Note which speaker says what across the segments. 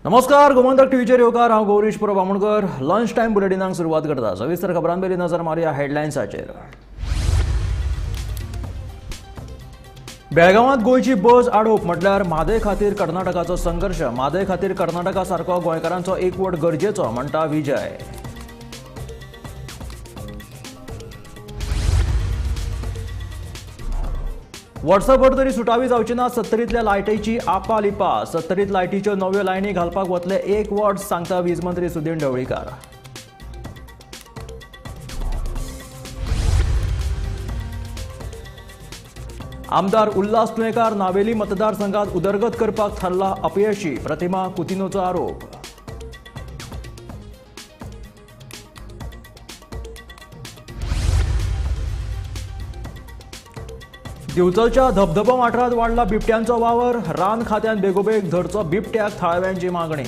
Speaker 1: नमस्कार, गोमंतक टीव्हीचेर येवकार. हांव गौरीश परब आमोणकर. लंच टायम बुलेटिनाक सुरवात करता. सविस्तर खबरां पयलीं नजर मारुया हेडलायन्साचेर. बेळगांवांत गोंयची बस आडोवप म्हटल्यार म्हादय खातीर कर्नाटकाचो संघर्श. म्हादय खातीर कर्नाटका सारको गोंयकारांचो एकवट गरजेचो म्हणटा विजय. वर्सभर तरी सुटावी जावची ना सत्तरींतल्या लायटीची आपालिपा. सत्तरींत लायटीच्यो नव्यो लायनी घालपाक वतले एक वर्स, सांगता वीज मंत्री सुदीन ढवळीकार. आमदार उल्हास तुयेंकार नावेली मतदारसंघात उदरगत करपाक थारला अपयशी, प्रतिमा कुतिनोचो आरोप. दिवचलच्या धबधबो वाठारांत वाडला बिबट्यांचो वावर. रान खात्यान बेगोबेग धरचो बिबट्याक, थळाव्यांची मागणी.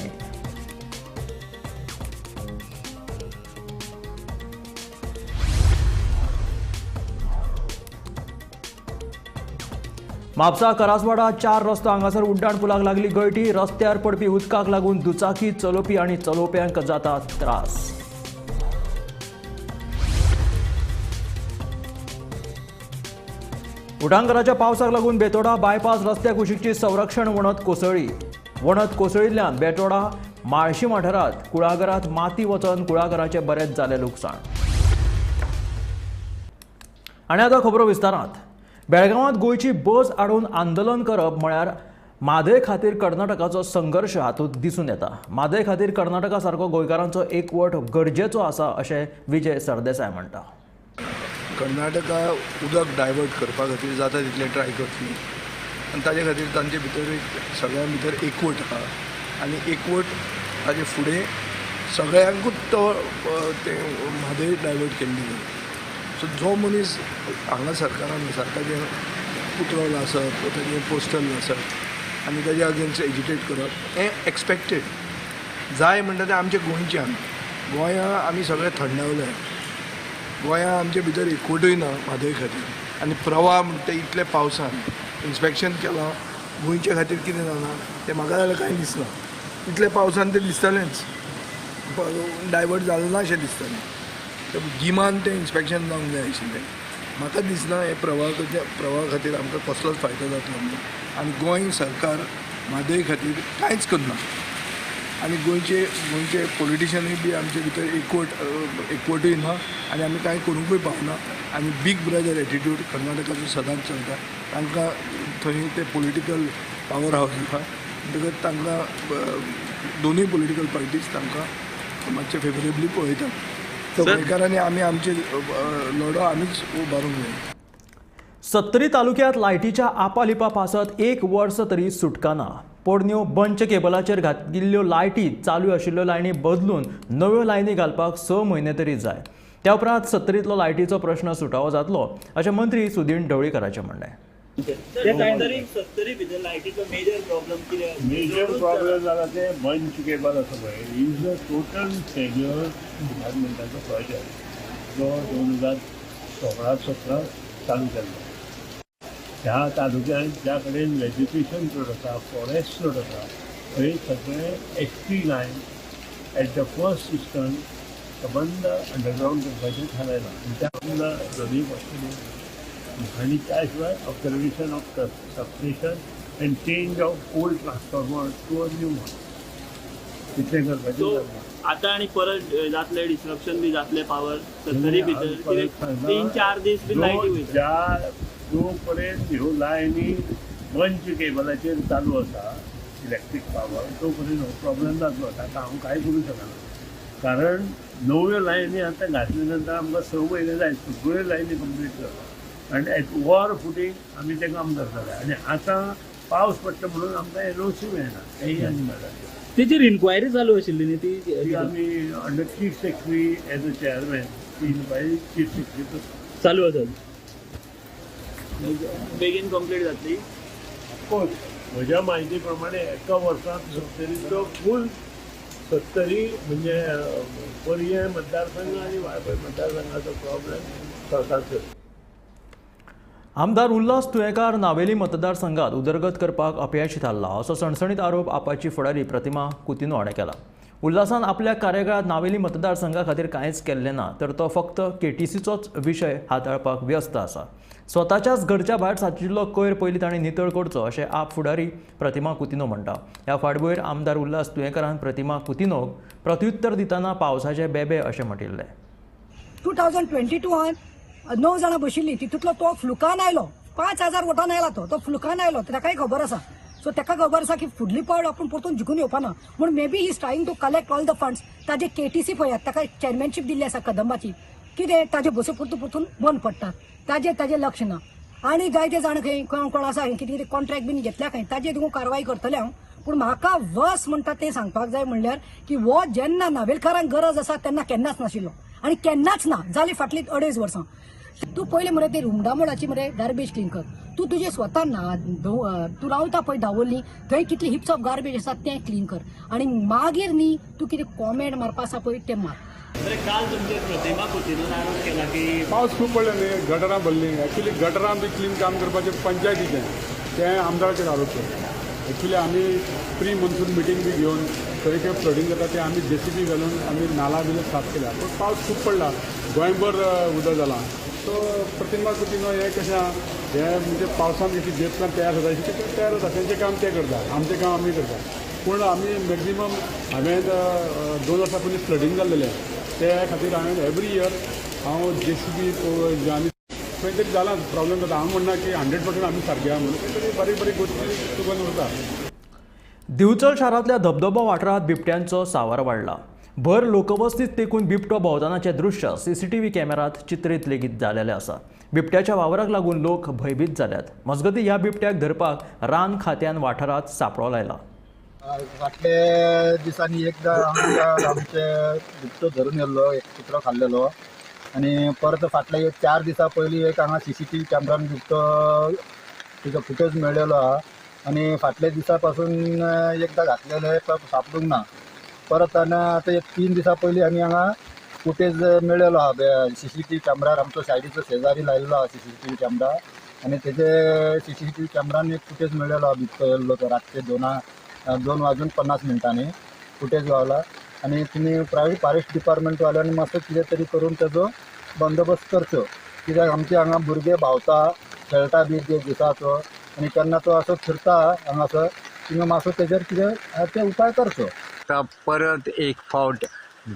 Speaker 1: म्हापसा करासवाडा 4 रस्तो हांगासर उड्डाण पुलाक लागली गळटी. रस्त्यार पडपी उदकाक लागून दुचाकी चलोवपी आनी चलोवप्यांक जाता त्रास. उटांगराच्या पावसाक लागून बेतोडा बायपास रस्त्या कुशीकची संरक्षण वणत कोसळ्ळी. वणत कोसळिल्ल्यान बेतोडा माळशी वाठारांत कुळागरांत माती वचून कुळागराचें बरेंच जालें लुकसाण. आनी आतां खबरो विस्तारांत. बेळगांवांत गोंयची बस आडोवन आंदोलन करप म्हळ्यार म्हादय खातीर कर्नाटकाचो संघर्श हातूंत दिसून येता. म्हादय खातीर कर्नाटका सारको गोंयकारांचो एकवट गरजेचो आसा अशें विजय सरदेसाय म्हणटा.
Speaker 2: कर्नाटका उदक डायवर्ट करपा खातीर जाता तितलें ट्राय करतली आनी ताजे खातीर तांचे भितर एक सगळ्यां भितर एकवट आहा आनी एकवट ताजे फुडें सगळ्यांकूच तो तें म्हादय डायवर्ट केल्ली जाय. सो जो मनीस हांगा सरकारान सरकाराचें पुतळो लासप वा ताजें पोस्टर लासप आनी ताजे अगेन्स्ट एजिटेट करप हें एक्सपेक्टेड जाय म्हणटा तें आमच्या गोंयच्यान. गोंया आमी सगळे थंडावले. गोंया आमचे भितर एकवटूय ना म्हादय खातीर आनी प्रवाह म्हणटा इतले पावसान इन्स्पेक्शन केलां गोंयचे खातीर कितें जालां तें म्हाका जाल्यार कांय दिसना. इतले पावसान तें दिसतलेंच, डायवर्ट जालें ना अशें दिसतलें. गिमान तें इन्स्पेक्शन जावंक जाय आशिल्लें. म्हाका दिसना हे प्रवाहा खातीर आमकां कसलोच फायदो जातलो म्हणून. आनी गोंय सरकार म्हादय खातीर कांयच करना आनी गोंयचे गोंयचे पॉलिटिशनूय बी आमचे भितर एकवटूय ना आनी आमी कांय करूंकूय पावना. आनी बीग ब्रदर एटिट्यूड कर्नाटकाचो सदांच चलता. तांकां थंय ते पॉलिटिकल पावर हावस आसा म्हणटकच तांकां दोनूय पॉलिटिकल पार्टीज तांकां मातशें फेवरेबली पळयतात. सो गोंयकारांनी आमी आमचे लढो आमीच उबारूंक जाय.
Speaker 1: सत्तरी तालुक्यांत लायटीच्या आपालिपा पासत एक वर्स तरी सुटका ना. पोरण्यो बंच केबलाचेर घातिल्ल्यो लायटी चालू आशिल्ल्यो लायनी बदलून नव्यो लायनी घालपाक 6 म्हयने तरी जाय. त्या उपरांत सत्तरींतलो लायटीचो प्रश्न सुटावो जातलो अशें मंत्री सुदीन ढवळीकाराचें म्हणणें.
Speaker 3: सत्तरी भितर लायटीचो मेजर प्रॉब्लम कितें?
Speaker 4: मेजर प्रॉब्लम जाला ते बंच केबल आसा पळय, is a total failure डिपार्टमेंटाचो project जो 2016-17 चालू केल्लो. ह्या तालुक्यांत ज्या कडेन वेजिटेशन चड आसा, फॉरेस्ट चड आसा, थंय सगळे HT line at the first instance सबंद अंडरग्रावंड करपाचें थारायलां. आनी त्या दोनूय वस्तू आनी त्या शिवाय upgradation of substation and change of old transformer to a new one तितलें करपाचें.
Speaker 3: आतां आनी परत जातलें डिसरप्शन बी जातलें पावर सत्तरी भितर 3-4 दीस बी लायटी वयता.
Speaker 4: ज्या जो पर्यंत ह्यो लायनी बंच केबलाचेर चालू आसा इलेक्ट्रीक पावर तो पर्यंत हो प्रॉब्लम जातलो. ताका हांव कांय करूं शकना कारण नव्यो लायनी आतां घातल्या नंतर आमकां 6 म्हयने जाय सगळ्यो लायनी कंप्लीट करपाक आनी एट वॉर फुटींग आमी तें काम करतले. आनी आतां पावस पडटा म्हणून आमकां एनओसी मेळना, तेंय आनी मेळना.
Speaker 3: तेचेर इन्क्वायरी चालू आशिल्ली न्ही ती
Speaker 4: आमी under chief secretary as a chairman ती इन्क्वायरी चीफ सेक्रेटरी
Speaker 3: चालू आसा. बेगीन कंप्लीट जातली.
Speaker 4: ऑफकोर्स म्हज्या म्हायती प्रमाणे एका वर्सांत सत्तरीचो फूल सत्तरी म्हणजे पर्यें मतदारसंघ आनी वाळपय मतदारसंघाचो प्रॉब्लेम सॉल्व जातलो.
Speaker 1: आमदार उल्हास तुयेंकार नावेली मतदारसंघात उदरगत करपाक अपयशी थारला असो सणसणीत आरोप आपाची फुडारी प्रतिमा कुतिन्हो हाणें केला. उल्हासान आपल्या कार्यकाळांत नावेली मतदारसंघा खातीर कांयच केल्लें ना, तर तो फक्त केटीसीचोच विशय हाताळपाक व्यस्त आसा. स्वताच्याच घरच्या भायर साचिल्लो कोयर पयलीं ताणें नितळ करचो अशें आप फुडारी प्रतिमा कुतिन्हो म्हणटा. ह्या फाटभुंयेर आमदार उल्हास तुयेंकारान प्रतिमा कुतिन्होक प्रत्युत्तर दितना पावसाचे बेबे अशें म्हणिल्लें.
Speaker 5: 2022 9 जाणां बशिल्लीं, तितूंतलो तो फ्लुकान आयलो, 5000 वोटान आयला तो फ्लुकान आयलो, ताकाय खबर आसा. सो ताका खबर आसा की फुडली पावल आपूण परतून जिखून येवपा ना, म्हूण may be he is trying to collect all the funds. ताजे केटीसी पळयात, ताका चेअरमॅनशीप दिल्ली आसा कदंबाची, कितें ताजे बसो परतून परतून बंद पडटात, ताजेर ताजें लक्ष ना. आनी जायते जाण खंय कोण कोण आसा कितें कितें कॉन्ट्रॅक्ट बीन घेतल्या खंय, ताजेर देखून कारवाय करतलें हांव. पूण म्हाका वस म्हणटा तें सांगपाक जाय म्हणल्यार की हो जेन्ना नावेलकारांक गरज आसा तेन्ना केन्नाच नाशिल्लो आनी केन्नाच ना जाली फाटलीं 2.5 वर्सां. तूं पयलें मरे ते रुमडामोडाची मरे गार्बेज क्लीन कर, तूं तुजें स्वता ना तूं रावता पळय दावोली थंय कितली हिप्स ऑफ गार्बेज आसा तें क्लीन कर आनी मागीर न्ही तूं कितें कॉमेंट मारपा आसा पळय तें मार.
Speaker 3: काल तुमचे प्रतिमा कुतिन्होन आरोप केला की
Speaker 6: पावस खूब पडले न्ही, गटरां भरलीं. एक्चुली गटरां बी क्लीन काम करपाचें पंचायतीचें, तें आमदाराचेर आरोप केलो. एक्चुली आमी प्री मॉन्सून मिटींग बी घेवन थंय खंय फ्लडींग जाता तें आमी जेसीबी घालून आमी नाला बिला साफ केल्या. पूण पावस खूब पडला, गोंयभर उदक जालां. सो प्रतिमा कुतिन्हो हें कशें आहा, हें म्हणजे पावसान कशी जेपकां तयार जाता अशें ते तयार जाता, तेंचें काम ते करता, आमचें काम आमी करता. पूण आमी मॅक्झिमम हांवें 2 वर्सां पयलीं फ्लडींग जाल्लेलें, ते खातीर हांवें एवरी इयर हांव जेसीबी आनी खंय तरी जालां प्रॉब्लम जाता. हांव म्हणना की 100% आमी सारके आहा म्हणून, खंय तरी बारीक बारीक गोश्टी चुकून उरता.
Speaker 1: दिवचल शारांतल्या धबधबो वाठारांत बिबट्यांचो सांवार वाडला. भर लोकवस्तीत तेकून बिबटो भोंवतानाचें दृश्य सीसीटीव्ही कॅमेरात चित्रीत लेगीत जालेलें आसा. बिबट्याच्या वावराक लागून लोक भंयभीत जाल्यात. मजगतीं ह्या बिबट्याक धरपाक रान खात्यान वाठारांत सांपळो लायला.
Speaker 7: फाटल्या दिसांनी एकदां आमचे बिबटो धरून येल्लो, एक कुत्रो खाल्लेलो आनी परत फाटल्या एक 4 दिसां पयलीं एक हांगा सीसीटीव्ही कॅमेरान बिबटो तिचो फुटेज मेळ्ळेलो आहा आनी फाटल्या दिसा पासून एकदां घातलेले सापडूंक ना. परत आनी आतां एक 3 दिसां पयलीं आमी हांगा फुटेज मेळ्ळेलो आहा सीसीटीव्ही कॅमेरार, आमचो सायडीचो शेजारी लायिल्लो आहा सीसीटीव्ही कॅमेरा आनी तेजे सीसीटीव्ही कॅमेरान एक फुटेज मेळ्ळेलो आहा बिबटो येल्लो तो रातचे 2:50 फुटेज गावला आनी तुमी प्रायवेट फॉरेस्ट डिपार्टमेंटवाल्यांनी मातसो कितें तरी करून तेजो बंदोबस्त करचो, कित्याक आमचे हांगा भुरगे भावता खेळटा बी ते दिसाचो आनी केन्ना तो असो फिरता हांगासर, तुमी मातसो तेजेर कितें ते उपाय करचो.
Speaker 8: आतां परत एक फावट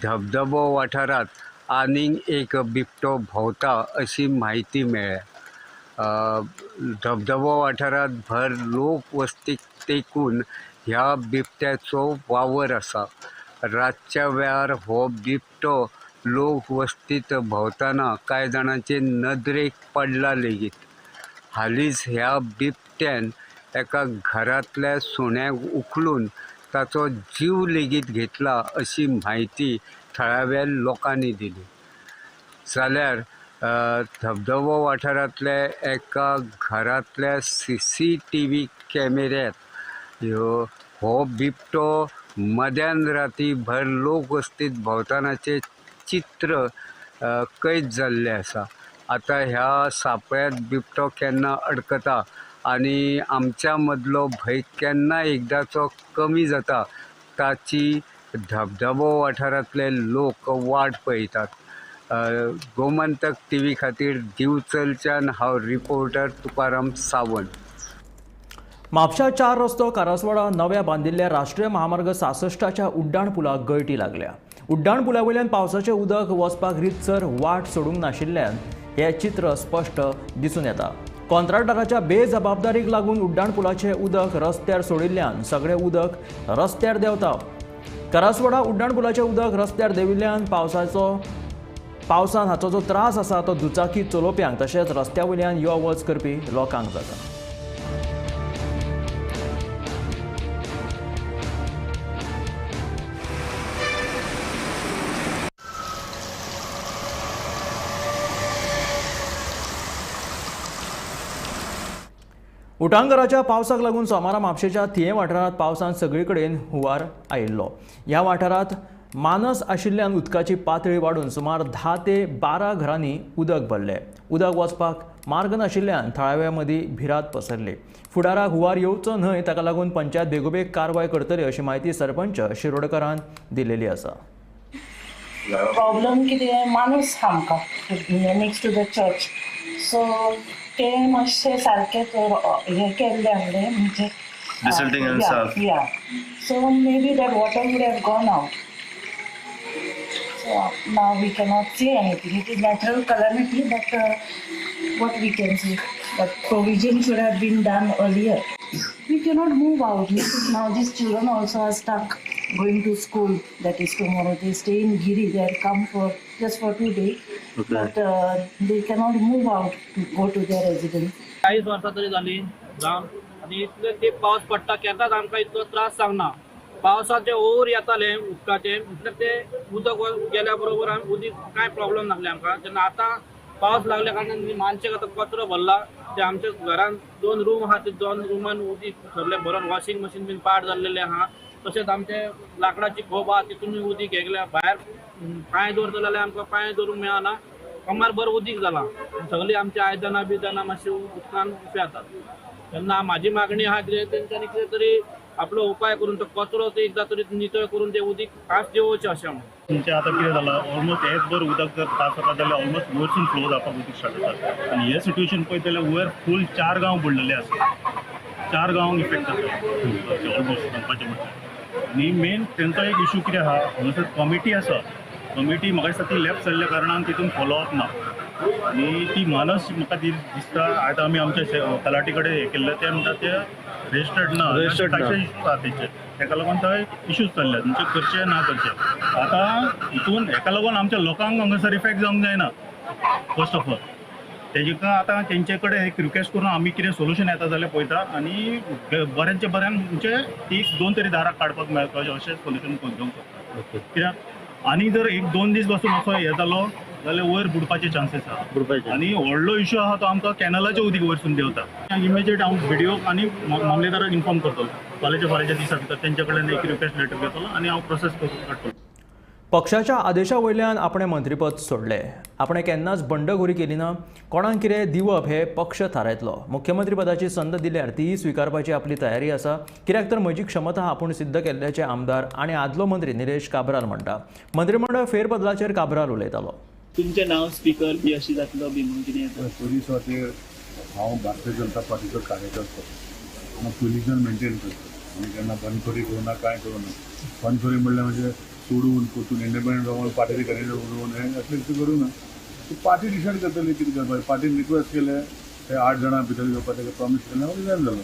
Speaker 8: धबधबो वाठारांत आनीक एक बिबटो भोंवता अशी म्हायती मेळ्ळ्या. धबधबो वाठारांत भर लोक वस्तीक तेकून ह्या बिबट्याचो वावर आसा. रातच्या वेळार हो बिबटो लोक वस्तीत भोंवतना कांय जाणांचे नदरेक पडला लेगीत. हालींच ह्या बिबट्यान एका घरांतल्या सुण्याक उखलून ताचो जीव लेगीत घेतला अशी म्हायती थळाव्या लोकांनी दिली. जाल्यार धबधबो वाठारांतल्या एका घरांतल्या सीसीटीव्ही कॅमेऱ्यांत हो बिबटो मध्यान राती भर लोक वस्तीत भोंवतानाचें चित्र कैद जाल्लें आसा. आतां ह्या सापळ्यांत बिबटो केन्ना अडकता आनी आमच्या मदलो भंय केन्ना एकदांचो कमी जाता ताची धबधबो वाठारांतले लोक वाट पळयतात. गोमंतक टीव्ही खातीर दिवचलच्यान हांव रिपोर्टर तुकाराम सावंत.
Speaker 1: म्हापशा 4 रस्तो कारसवाडा नव्या बांदिल्ल्या राष्ट्रीय महामार्ग 66च्या उड्डाण पुलाक गळटी लागल्या. उड्डाण पुला वयल्यान पावसाचें उदक वचपाक रितसर वाट सोडूंक नाशिल्ल्यान हें चित्र स्पश्ट दिसून येता. कॉन्ट्रॅक्टराच्या बेजबाबदारीक लागून उड्डाण पुलाचें उदक रस्त्यार सोडिल्ल्यान सगळें उदक रस्त्यार देंवता. करासवाडा उड्डाण पुलाचें उदक रस्त्यार देंविल्ल्यान पावसान हाचो जो त्रास आसा तो दुचाकी चलोवप्यांक तशेंच रस्त्या वयल्यान यो वच करपी लोकांक जाता. उटांगराच्या पावसाक लागून सोमारा म्हापशेच्या थिये वाठारांत पावसान सगळे कडेन हुंवार आयिल्लो. ह्या वाठारांत मानस आशिल्ल्यान उदकाची पातळी वाडून सुमार 10 ते 12 घरांनी उदक भरलें. उदक वचपाक मार्ग नाशिल्ल्यान थळाव्या मदीं भिरांत पसरली. फुडाराक हुंवार येवचो न्हय ताका लागून पंचायत बेगोबेग कारवाय करतली अशी म्हायती सरपंच शिरोडकरान दिलेली आसा.
Speaker 9: प्रॉब्लम कितें माणूस आमकां next to the church, so ते मातशें सारकें हें केल्लें आहलें म्हणजे yeah, so maybe that water would have gone out. So now we cannot see anything. It is natural calamity, but what we can see, but provision should have been done earlier. We cannot move out. Now these children also are stuck going to school, that is tomorrow. They stay in Giri, they have come for just for 2 days, okay. But they cannot move out to go to their residence.
Speaker 10: 40 वर्सां तरी जाली जावन आनी इतले ते पावस पडटा केन्नाच आमकां इतलो त्रास जावना. पावसाचे ओर येताले उदकाचे, म्हटल्यार ते उदक गेल्या बरोबर उदीक कांय प्रॉब्लम नासले आमकां. तेन्ना आतां पावस लागल्या कारणान मानशेक आतां कचरो भरला, ते आमच्या घरान 2 रूम आहा, ते 2 रुमान उदीक सगळें भरून वॉशिंग मशीन बीन पाड जाल्लेलें आहा. तशेंच आमचे लांकडाची खोप आहा तितूनय उदीक हेगल्या भायर पांय दवरतले जाल्यार आमकां पांय दवरूंक मेळना, कमर भर उदीक जालां. सगळीं आमची आयदनां बियदनां मातशी उदकान उफे जातात. तेन्ना म्हाजी मागणी आहा कितें तेंच्यांनी कितें तरी आपलो उपाय करून तो कचरो ते एकदां तरी नितळ करून ते उदीक फास्ट देंवोवचें अशें म्हणून.
Speaker 11: तुमचें आतां कितें जालां, ऑलमोस्ट एक भर उदक जर त्रास जाता जाल्यार ऑलमोस्ट वयरसून फ्लो जावपाक उदीक स्टार्ट जाता. आनी हे सिट्युएशन पळयत जाल्यार वयर फूल 4 गांव बुडलेले आसा, 4 गांवांक इफेक्ट जाता ऑलमोस्ट म्हणपाचें म्हटल्यार. आनी मेन तेंचो एक इशू कितें आहा, हांगासर कॉमिटी आसा, कमिटी म्हाका दिसता ती लॅप्स जाल्ल्या कारणान तितून फॉलोअप ना आनी ती मानस म्हाका दिसता. आतां आमी आमच्या तलाटी कडेन हें केल्लें, ते म्हणटा ते रजिस्टर्ड ना, कांयशे इशूज आहा तेंचे, तेका लागून थंय इशूज चल्ल्यात म्हणजे करचें ना करचें. आतां हितून हेका लागून आमच्या लोकांक हांगासर इफेक्ट जावंक जायना फर्स्ट ऑफ ऑल. तेजेका आतां तेंचे कडेन एक रिक्वेस्ट करून आमी कितें सोल्युशन येता जाल्यार पळयता आनी बऱ्यांचे बऱ्यान म्हणजे 1-2 तरी दारां काडपाक मेळटा अशें सोल्युशन घेवंक शकता. कित्याक आनी जर 1-2 दीस पासून असो हें जालो जाल्यार वयर बुडपाचे चान्सीस आहा. आनी व्हडलो इशू आहा तो आमकां कॅनलाचें उदीक वयरसून देंवता. इमिजिएट हांव बीडीओक आनी मामलेदाराक इन्फॉर्म करतलो, फाल्यां दिसा भितर तेंचे कडेन एक रिक्वेस्ट लेटर घेतलो आनी हांव प्रोसेस करून काडटलो.
Speaker 1: पक्षाच्या आदेशा वयल्यान आपणें मंत्रीपद सोडलें. आपणें केन्नाच बंडखोरी केली ना. कोणाक कितें दिवप हें पक्ष थारायतलो. मुख्यमंत्रीपदाची संद दिल्यार तीय स्विकारपाची आपली तयारी आसा. कित्याक तर म्हजी क्षमता आपूण सिद्ध केल्ल्याचे आमदार आनी आदलो मंत्री निलेश काब्राल म्हणटा. मंत्रीमंडळ फेरबदलाचेर काब्राल उलयतालो.
Speaker 3: तुमचें नांव स्पीकर बी अशें जातलो बी म्हणून कितें येता?
Speaker 6: पयली सुवातेर हांव भारतीय जनता पार्टीचो कार्यकर्तो, हांव पयलींच्यान मेंटेन करता. आनी केन्ना बंडखोरी करूं ना, कांय करूं ना. बंडखोरी म्हणल्यार म्हणजे सोडून परतून इंडिपेंडंट रावन पार्टी कडेन उलोवन हें असलें कितें करूं ना. पार्टी डिसायड करतली कितें करपाचें. पार्टीन रिक्वेस्ट केलें, ते 8 जाणां भितर घेवपाक ताका प्रॉमीस केलें, रिजायन जालो.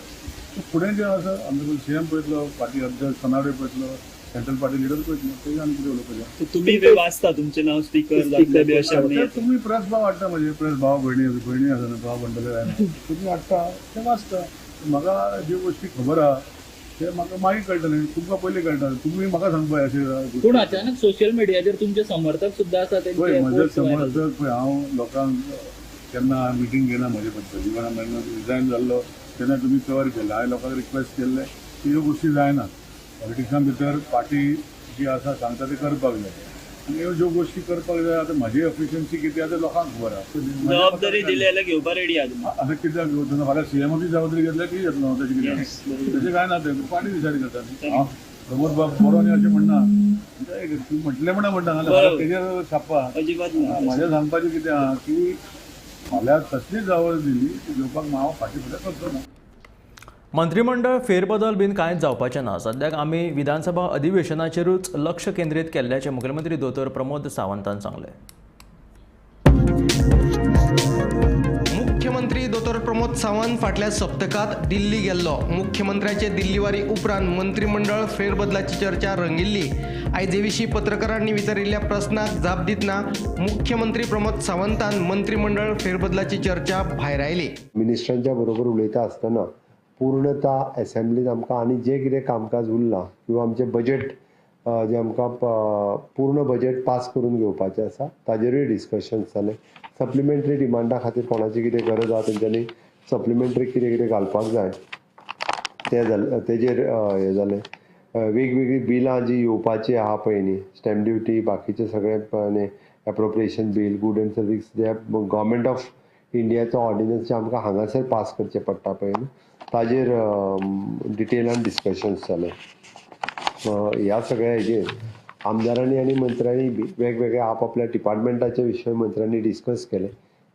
Speaker 6: फुडें जें आसा आमचे सी एम पळयतलो, पार्टी अध्यक्ष सनावडे पळयतलो, सेंट्रल पार्टी लिडर पळयतलो, तेजें आनी कितें उलोवपाचें.
Speaker 3: तुमी बी वाचता तुमचें नांव स्पीकर जातलें बी अशें म्हणून?
Speaker 6: तुमी प्रेस भाव हाडटा, म्हजे प्रेस भाव भयणी आसा न्हू, भाव म्हणटले जायना, तुमी हाडटा तें वाचता. म्हाका ज्यो गोश्टी खबर आहा ते म्हाका मागीर कळटलें, तुमकां पयलीं कळटा, तुमी म्हाका सांगपा अशें.
Speaker 10: पूण अचानक सोशल मिडियाचेर तुमचे समर्थक सुद्दां आसा.
Speaker 6: पळय म्हजे समर्थक, पळय हांव लोकांक केन्ना मिटींग घेना म्हजे बद्दल. इवन हांव रिजायन जाल्लो तेन्ना तुमी कवर केलें, हांवें लोकांक रिक्वेस्ट केल्लें की ह्यो गोश्टी जायना. पॉलिटिक्सां भितर पार्टी जी आसा सांगता ते करपाक जाय आनी ह्यो ज्यो गोश्टी करपाक जाय. आतां म्हजी एफिशियन्सी कितें आसा लोकांक खबर आसा.
Speaker 3: जबाबदारी दिली जाल्यार घेवपा रेडी आहा.
Speaker 6: आतां कित्याक घेवचो ना? फाल्यां सी एमाची जबाबदारी घेतल्यार ती घेतलो, तशें कितें तशें कांय ना, तें पार्टी डिसायड करता. हांव प्रमोद बाब बरो न्ही अशें म्हणना, तूं म्हटलें म्हणा म्हणटा जाल्यार तेजेर छापा.
Speaker 3: अजिबात ना.
Speaker 6: म्हजें सांगपाचें कितें आहा की फाल्यां कसली जबाबदारी दिली ती घेवपाक हांव फाटीं फुडें करचो ना.
Speaker 1: मंत्रीमंडळ फेरबदल बीन कांयच जावपाचें ना. सद्याक आमी विधानसभा अधिवेशनाचेरूच लक्ष केंद्रीत केल्ल्याचें मुख्यमंत्री दोतोर प्रमोद सावंतान सांगलें.
Speaker 12: मुख्यमंत्री दोतोर प्रमोद सावंत फाटल्या सप्तकांत दिल्ली गेल्लो. मुख्यमंत्र्याचे दिल्लीवारी उपरांत मंत्रीमंडळ फेरबदलाची चर्चा रंगिल्ली. आयज हे विशीं पत्रकारांनी विचारिल्ल्या प्रस्नाक जाप दितना मुख्यमंत्री प्रमोद सावंतान मंत्रीमंडळ फेरबदलाची चर्चा भायर आयली.
Speaker 13: मिनिस्टरांच्या बरोबर उलयता आसतना पूर्णता एसेंब्लीत आमकां आनी जें कितें कामकाज उरलां किंवा आमचें बजेट जें आमकां पूर्ण बजेट पास करून घेवपाचें आसा ताजेरूय डिस्कशन्स जालें. सप्लिमेंटरी डिमांडा खातीर कोणाची कितें गरज आसा तेंच्यांनी सप्लिमेंटरी कितें कितें घालपाक जाय तें जालें, तेजेर हें जालें. वेगवेगळीं बिलां जी येवपाची आहा पळय न्ही, स्टॅम्प ड्युटी, बाकीचे सगळे appropriation bill, good and service J government of इंडियाचो ऑर्डिनन्स जे आमकां हांगासर पास करचे पडटा पळय न्ही, ताजेर डिटेलान डिस्कशन्स जाले. ह्या सगळ्या हेजेर आमदारांनी आनी मंत्र्यांनी बी वेगवेगळ्या आपआपल्या डिपार्टमेंटाचे विशय मंत्र्यांनी डिस्कस केले.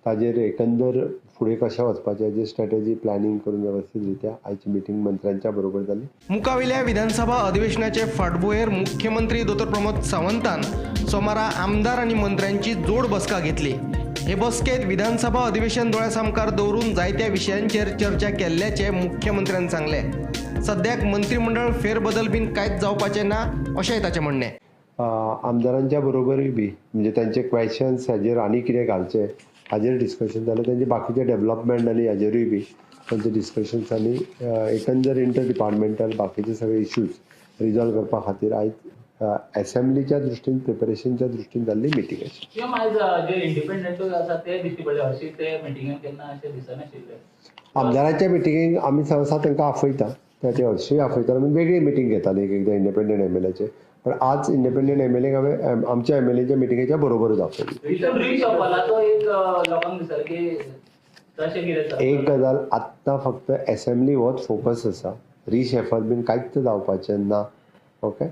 Speaker 13: ताजेर एकंदर फुडें कशें वचपाचें हाजेर स्ट्रॅटजी प्लॅनिंग करून वेवस्थीत रित्या आयची मिटींग मंत्र्यांच्या बरोबर जाली.
Speaker 12: मुखावेल्या विधानसभा अधिवेशनाचे फाटभुंयेर मुख्यमंत्री दोतोर प्रमोद सावंतान सोमारा आमदार आनी मंत्र्यांची जोड बसका घेतली. हे बसकेत विधानसभा अधिवेशन दोळ्या सामकार दवरून जायत्या विशयांचेर चर्चा केल्ल्याचें मुख्यमंत्र्यान सांगलें. सद्याक मंत्रीमंडळ फेरबदल बीन कांयच जावपाचें ना अशेंय ताचें म्हणणें.
Speaker 13: आमदारांच्या बरोबरूय बी म्हणजे तांचे क्वेशन्स हाजेर आनी कितें घालचें हाजेर डिस्कशन जालें. तांचे बाकीचे डेवलपमेंट आनी हाजेरूय बी तांचे डिस्कशन्स आनी एकंदर इंटर डिपार्टमेंटल बाकीचे सगळे इश्यूज रिजॉल्व करपा खातीर आयज एसेंब्लीच्या दृश्टीन प्रिपरेशनच्या दृश्टीन जाल्ली मिटींग आशिल्ली.
Speaker 14: सीएम आयज जे इंडिपेंडंटूय आसा ते दिश्टी पडले, हरशीं ते मिटिंगेन केन्ना अशें दिसनाशिल्ले.
Speaker 13: आमदारांच्या मिटिंगेक आमी सहसा तांकां आपयता, ते हरशीं आपयता. आमी वेगळी मिटींग घेताली एक एकदां इंडिपेंडंट एमएलएचे, पण आज इंडिपेंडंट एमएलए हांवें आमच्या एमएलएच्या मिटिंगेच्या बरोबरच आपयली.
Speaker 14: रिशफलाचो एक लोकांक दिसता की तशें कितें
Speaker 13: एक गजाल आत्तां फक्त एसेंब्ली होच फोकस आसा, रिशफल बीन कांयच जावपाचें ना. ओके,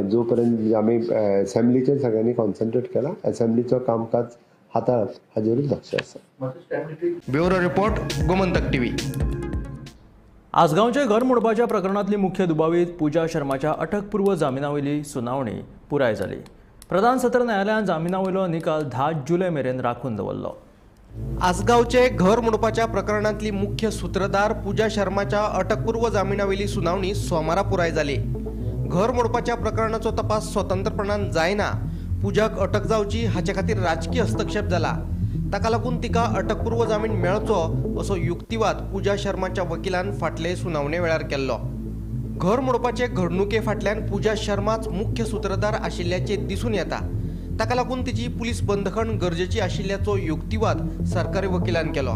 Speaker 13: जो पर्यंत आमी एसेंब्लीचेर सगळ्यांनी कॉन्सन्ट्रेट केला, एसेंब्लीचो कामकाज हाताळप हाजेरूच लक्ष आसा.
Speaker 12: Bureau report, Gomantak TV.
Speaker 1: आसगांवचे घर मोडपाच्या प्रकरणांतली मुख्य दुबावीत पूजा शर्माच्या अटकपूर्व जामिनावयली सुनावणी पुराय जाली. प्रधान सत्र न्यायालयान जामिनावयलो निकाल 10 जुलय मेरेन राखून दवरलो.
Speaker 12: आसगांवचे घर मोडपाच्या प्रकरणांतली मुख्य सूत्रधार पूजा शर्माच्या अटकपूर्व जामिनावयली सुनावणी सोमारा पुराय जाली. घर मोडपाच्या प्रकरणाचो तपास स्वतंत्रपणान जायना, पूजाक अटक जावची हाचे खातीर राजकीय हस्तक्षेप जाला, ताका लागून तिका अटकपूर्व जामीन मेळचो असो युक्तिवाद पूजा शर्माच्या वकिलान फाटले सुनावणे वेळार केल्लो. घर मोडपाचे घडणुके फाटल्यान पूजा शर्माच मुख्य सूत्रधार आशिल्ल्याचें दिसून येता, ताका लागून तिची पुलीस बंदखण गरजेची आशिल्ल्याचो युक्तिवाद सरकारी वकिलान केलो.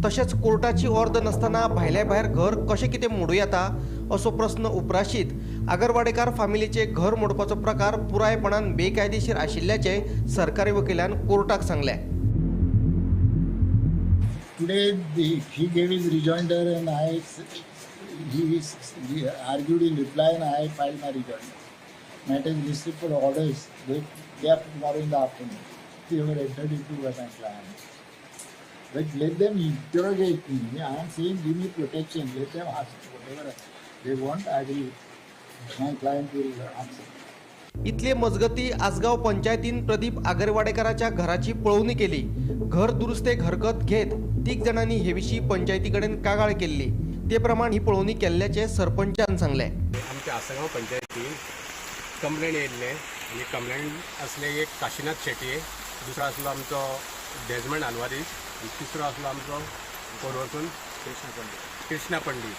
Speaker 12: तशेंच कोर्टाची ऑर्द नासतना भायल्या भायर घर कशें कितें मोडूं येता असो प्रस्न उप्राशीत आगरवाडेकार फामिलीचे घर मोडपाचो प्रकार पुरायपणान बेकायदेशीर आशिल्ल्याचें सरकारी वकिलान कोर्टाक सांगलें.
Speaker 15: Today he gave his rejoinder and he argued in reply and I filed my rejoinder. Matter is listed for orders. They are tomorrow in the afternoon. They were entered into by my client. But let them interrogate me. I am saying give me protection. Let them ask whatever they want. I will. My client will answer.
Speaker 12: इतले मजगती आसगांव पंचायतीन प्रदीप आगरवाडेकाराच्या घराची पळोवणी केली. घर दुरुस्तेक हरकत घेत 3 जाणांनी हे विशीं पंचायती कडेन कागाळ केल्ली. ते प्रमाण ही पळोवणी केल्ल्याचें सरपंचान सांगलें.
Speaker 16: आमच्या आसगांव पंचायतीन कंप्लेन येयल्ले आनी कंप्लेन आसले एक काशिनाथ शेटये, दुसरो आसलो आमचो डेजमंड आल्वारीस, तिसरो आसलो आमचो कोरवरसून कृष्णा पंडीत.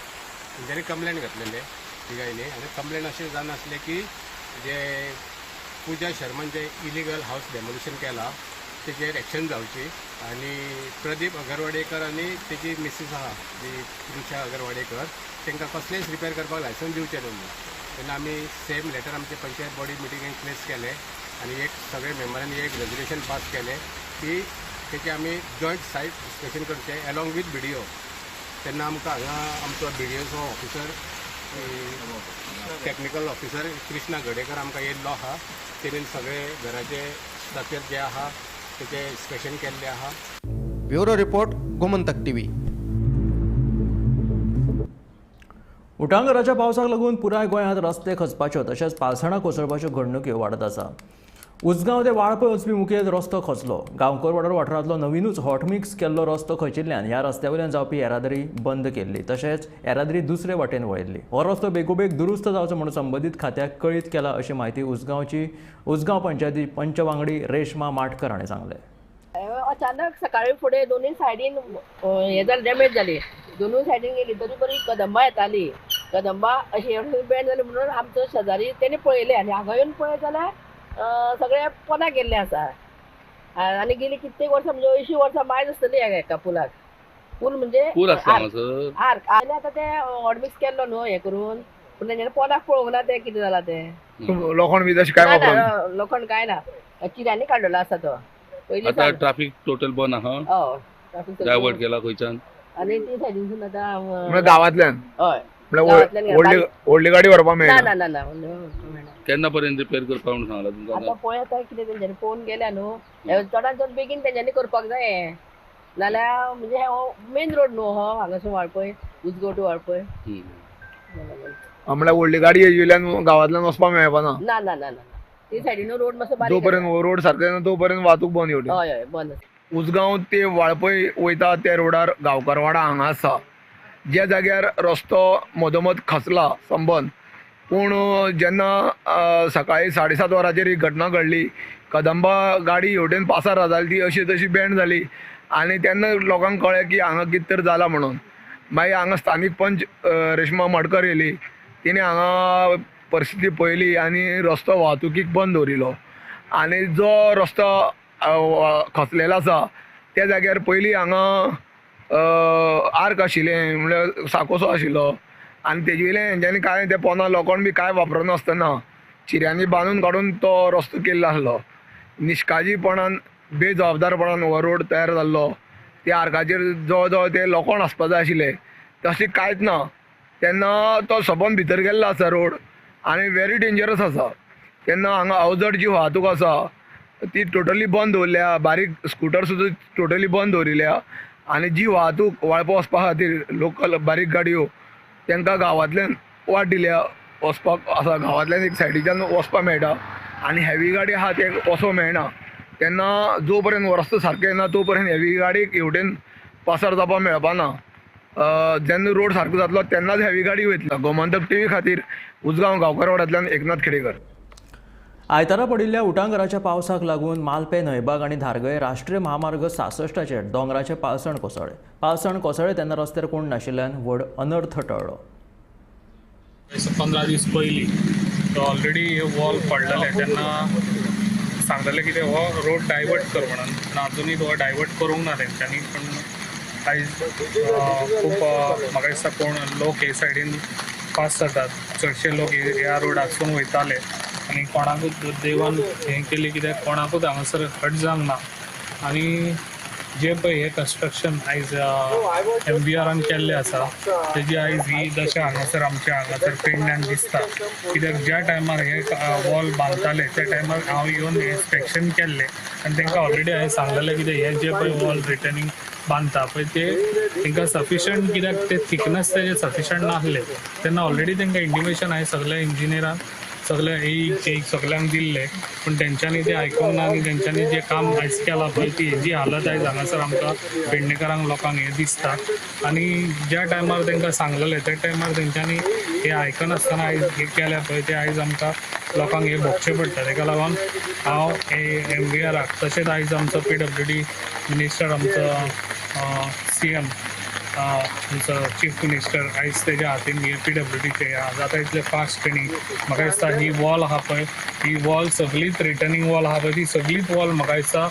Speaker 16: तेंच्यांनी कंप्लेन घातलेले तिगांयनी आनी कंप्लेन अशें जावन आसलें की जे पूजा शर्मान जे इलिगल हावस डेमोलिशन केला तेचेर एक्शन जावची आनी प्रदीप अगरवाडेकर आनी तेजी मिसीस आहा जी रुचा अगरवाडेकर तांकां कसलेंच रिपेर करपाक लायसन्स दिवचें न्हू म्हणून. तेन्ना आमी सेम लेटर आमचे पंचायत बॉडी मिटिंगेक प्लेस केलें आनी एक सगळे मेंबरांनी एक रेजोल्युशन पास केलें की तेचें आमी जॉयंट सायट इन्स्पेक्शन करचें एलॉंग वीथ बी डी ओ. तेन्ना आमकां हांगा आमचो बी D ओचो officer technical officer Krishna Gadekar आमकां येयल्लो आहा. तेणेन सगळे घराचे स्ट्रक्चर जे आहा तेचें इन्स्पेक्शन केल्लें आहा.
Speaker 12: Bureau report, Gomantak TV.
Speaker 1: उटांगराच्या पावसाक लागून पुराय गोंयांत रस्ते खचपाच्यो तशेंच पालसणां कोसळपाच्यो घडणुक्यो वाडत आसा. उजगांव ते वाळपय वचपी मुखेल रस्तो खचलो. गांवकरवाडो वाठारांतलो नविनूच हॉटमिक्स केल्लो रस्तो खचिल्ल्यान ह्या रस्त्या वयल्यान जावपी येरादारी बंद केल्ली तशेंच येरादारी दुसरे वाटेन वळयल्ली. हो रस्तो बेगोबेग दुरुस्त जावचो म्हणून संबंदीत खात्याक कळीत केला अशी म्हायती उजगांव पंचायती पंच वांगडी रेश्मा माटकर हाणें सांगलें.
Speaker 17: अचानक सकाळी फुडें दोनूय सायडीन हें जालें, डॅमेज जाली. दोनूय सायडीन गेली तरी बरी कदंबा येताली. कदंबा अशी बेंड जाली म्हणून आमचो शेजारी तेणी पळयलें आनी हांगा येवन पळयत जाल्यार सगळे पोना गेल्ले आसा. आनी गेली कित्येक वर्सां म्हणजे 80 वर्सां मायज आसतली हेका पुलाक. पूल म्हणजे आर्क आनी आतां ते हॉटमिक्स केल्लो न्हू हें करून पूण तेंच्यांनी पोटाक पळोवंक ना तें कितें जालां तें.
Speaker 2: लोखण बी तशें काय
Speaker 17: ना, लोखण कांय ना, चिऱ्यांनी काडलेलो आसा तो पयलीं.
Speaker 18: आतां ट्राफीक टोटल बंद आहा,
Speaker 17: हय,
Speaker 18: डायवर्ट केला खंयच्यान
Speaker 17: आनी ती सायडीनसून आतां
Speaker 2: गांवांतल्यान.
Speaker 17: हय,
Speaker 2: व्हडली गाडी व्हरपाक मेळना.
Speaker 17: ना ना ना, मेळना.
Speaker 18: केन्ना पर्यंत रिपेर करपाक म्हणून सांगला तुमकां?
Speaker 17: आतां पळय आतां कितें तेंच्यांनी पळोवन गेल्या न्हू, चडान चड बेगीन तेंच्यांनी करपाक जाय, नाल्यार म्हणजे हो मेन रोड न्हू हो हांगासून वाळपय, उजगांव टू वाळपय.
Speaker 2: म्हळ्यार व्हडली गाडी येयल्यान गांवांतल्यान वचपाक मेळपाना.
Speaker 17: ना ना ना ना, ती सायडीन रोड मातसो बारीक,
Speaker 2: जोपर्यंत रोड सारको येना तोपर्यंत वाहतूक बंद येवटी.
Speaker 17: हय हय, बंद.
Speaker 2: उजगांव ते वाळपय वयता त्या रोडार गांवकारवाडा हांगा आसा, ज्या जाग्यार रस्तो मदोमद खचला संबंद. पूण जेन्ना सकाळी 7:30 वरांचेर ही घटना घडली, कदंबा गाडी हेवटेन पासार जाली, ती अशी तशी बँड जाली आनी तेन्ना लोकांक कळ्ळें की हांगा कितें तर जालां म्हणून. मागीर हांगा स्थानीक पंच रेश्मा मडकर येयली, तिणें हांगा परिस्थिती पळयली आनी रस्तो वाहतुकीक बंद दवरिलो. आनी जो रस्तो खचलेलो आसा त्या जाग्यार पयलीं हांगा आर्क आशिल्लें, म्हणल्यार साकोसो आशिल्लो आनी तेजे वयल्यान हेंच्यांनी कांय ते पोंदा लोखण बी कांय वापरनासतना चिऱ्यांनी बांदून काडून तो रस्तो केल्लो आसलो. निश्काळजीपणान, बेजबाबदारपणान हो रोड तयार जाल्लो. त्या आर्काचेर जवळ जवळ ते लोखण आसपा जाय आशिल्लें, तशें कांयच ना. तेन्ना तो सबंद भितर गेल्लो आसा रोड आनी वेरी डेंजरस आसा. तेन्ना हांगा अवजड जी वाहतूक आसा ती टोटली बंद दवरल्या, बारीक स्कुटर सुद्दां टोटली बंद दवरिल्या. आनी जी वाहतूक वाळपय वचपा खातीर लोकल बारीक गाडयो तांकां गांवांतल्यान वाट दिल्या वचपाक आसा, गांवांतल्यान एक सायडीच्यान वचपाक मेळटा आनी हेवी गाडी आहा ते वचोंक मेळना. तेन्ना जो पर्यंत रस्तो सारको येना तो पर्यंत हेवी गाडयेक हेवटेन पासार जावपाक मेळपाना. जेन्ना रोड सारको जातलो तेन्नाच हेवी गाडी वयतली. गोमंतक टीव्ही खातीर उजगांव गांवकारवाड्यांतल्यान एकनाथ खेडेकर.
Speaker 1: आयतारा पडिल्ल्या उटांगराच्या पावसाक लागून मालपें, न्हंयबाग आनी धारगळे राष्ट्रीय महामार्ग 66चेर दोंगराचें पालसण कोसळ्ळें. पालसण कोसळ्ळें तेन्ना रस्त्यार कोण नाशिल्ल्यान व्हड अनर्थ टळ्ळो.
Speaker 19: 15 दीस पयलीं तो ऑलरेडी वॉल पडलेलें तेन्ना सांगलेलें कितें हो रोड डायवर्ट कर म्हणून, पूण आजुनूय तो डायवर्ट करूंक ना तेंच्यांनी. पूण आयज खूब म्हाका दिसता कोण लोक हे सायडीन पास जातात, चडशे लोक ह्या रोडासून वयताले आनी कोणाकूच देवान हें केलें कित्याक कोणाकूच हांगासर हट जावंक ना. आनी जे पळय हें कन्स्ट्रक्शन आयज MVRन केल्लें आसा तेजी आयज ही दशा हांगासर आमच्या हांगासर पेडण्यान दिसता. कित्याक ज्या टायमार हे वॉल बांदताले त्या टायमार हांव येवन इन्स्पेक्शन केल्लें आनी तांकां ऑलरेडी हांवें सांगलेलें कितें हे जे पळय वॉल रिटर्निंग बांदता पळय ते तांकां सफिशंट, कित्याक ते थिकनस तेजे सफिशंट नासले तेन्ना ऑलरेडी तांकां इंटिमेशन हांवें सगल्या इंजिनियरांक, सगल्या एक सगल्यांक दिल्ले, पूण तेंच्यांनी ते आयकूंक ना आनी तेंच्यांनी जें काम आयज केलां पळय ती हेजी हालत आयज हांगासर आमकां पेडणेकारांक लोकांक हें दिसता. आनी ज्या टायमार तांकां सांगलेलें त्या टायमार तेंच्यांनी हें आयकनासतना आयज हें केलें पळय तें आयज आमकां लोकांक हें भोगचें पडटा. तेका लागून हांव MVRाक तशेंच आयज आमचो PWD minister, आमचो CM, आमचो चीफ मिनिस्टर आयज तेज्या हातीन हे PWDचे जाता इतले फास्ट तेणी म्हाका दिसता ही वॉल आहा पळय ही वॉल सगळीच रिटर्निंग वॉल आहा पळय ती सगळीच वॉल म्हाका दिसता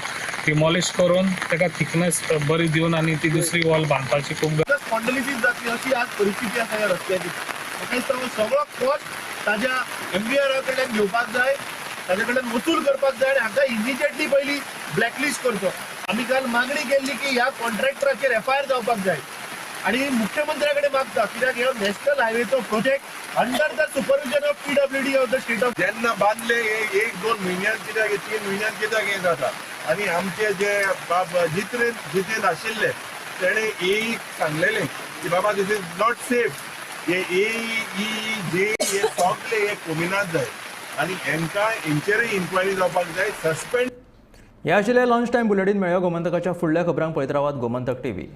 Speaker 19: डिमॉलिश करून ताका थिकनस बरी दिवन आनी ती दुसरी वॉल बांदपाची खूब
Speaker 20: स्पॉन्डलिसीस जातली अशी आज परिस्थिती आसा ह्या रस्त्याची. म्हाका दिसता हो सगळो कॉस्ट ताज्या MVRा कडल्यान घेवपाक जाय, ताजे कडल्यान वसूल करपाक जाय आनी हाका इमिजिएटली पयलीं ब्लॅकलिस्ट करचो. आमी काल मागणी केल्ली की ह्या कॉन्ट्रॅक्टराचेर FIR जावपाक जाय आनी मुख्यमंत्र्या कडेन मागता कित्याक ह्या national हायवेचो project under the supervision of PWD of the state of
Speaker 21: जेन्ना बांदले हे 1-2 म्हयन्यान कित्याक, 3 म्हयन्यान कित्याक हें जाता. आनी आमचे जे बाब जितेंद्र आशिल्ले तेणे एक सांगलेलें की बाबा this is not safe, हे AEJ हे सगळे हे कोमिनात जाय आनी हेंकां हेंचेरूय इन्क्वायरी जावपाक जाय, सस्पेंड.
Speaker 1: ह्या आशिल्लें लंच टायम बुलेटीन. मेळ्यो गोमंतकाच्या फुडल्या खबरांक पळयत रावात गोमंतक टीव्ही.